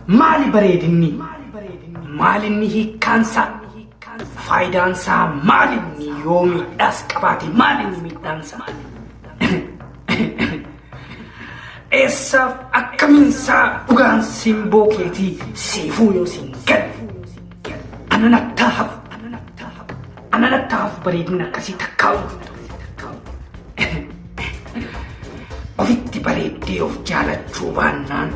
Maali bareedinni? Maalinni hiikkaansaa? Faayidaansaa maalinni yoo miidhaas qabaate maalinni miidhaansaa? Eessaaf akkamiinsaa dhugaan simboo keetii siifuu yoo siin galu? Ananattaa hafu. Ananattaa hafu bareedinni akkasii takkaa Ofitti bareeddee of jaalachuu baannaan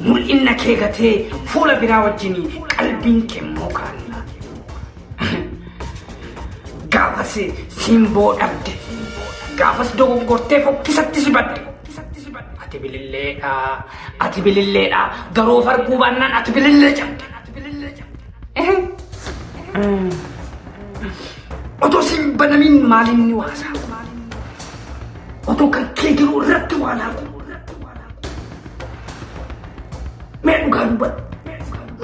mul'inna kee gatee fuula biraa wajjin qalbiin kee immoo kaan. Gaafas simboo dhabde. Gaafas dogoggortee fokkisatti si badde. Ati bililleedha. Ati bililleedha. Garuu of arguu baannaan ati bilillee cabde. Otoo sin banamin maalinni waasaa? Otoo kan kee jiru irratti waa laaqu. Mee dhugaa dubbadhu.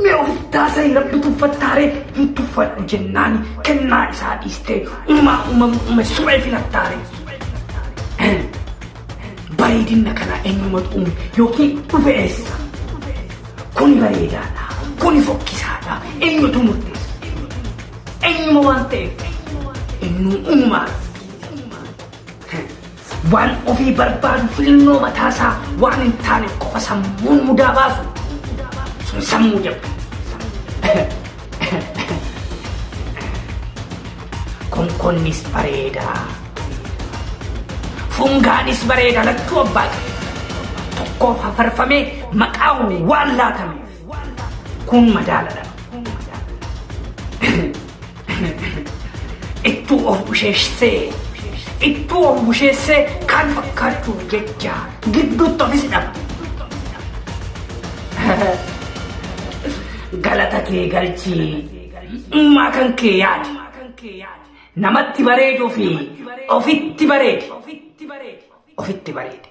Mee ofitti haasa'ii rabbi tuffattaaree hin tuffadhu jennaani kennaa isaa dhiistee uumaa uumamu uume suphee filattaaree. Bareedinna kana eenyumatu uume yookiin dhufe eessa? Kuni bareedaadha. Kuni fokkisaadha. Eenyutu murteessa? Eenyuma waan ta'eef eenyuu uumaa. Waan ofii barbaadu filannoo mataasaa waan hin taaneef qofa sammuun mudaa baasu sun sammuu jabba. Konkonnis bareedaa. Fungaanis bareeda lachuu abbaa qaba. Tokkoof hafarfamee maqaa waan laatameef kun madaaladha. Ittuu of busheessee ittuu of busheessee kan fakkaachuuf jecha gidduutti ofis dhaba. Galata kee galchii uumaa kan kee yaadi. Namatti bareeduu fi ofitti bareedi. Ofitti bareedi.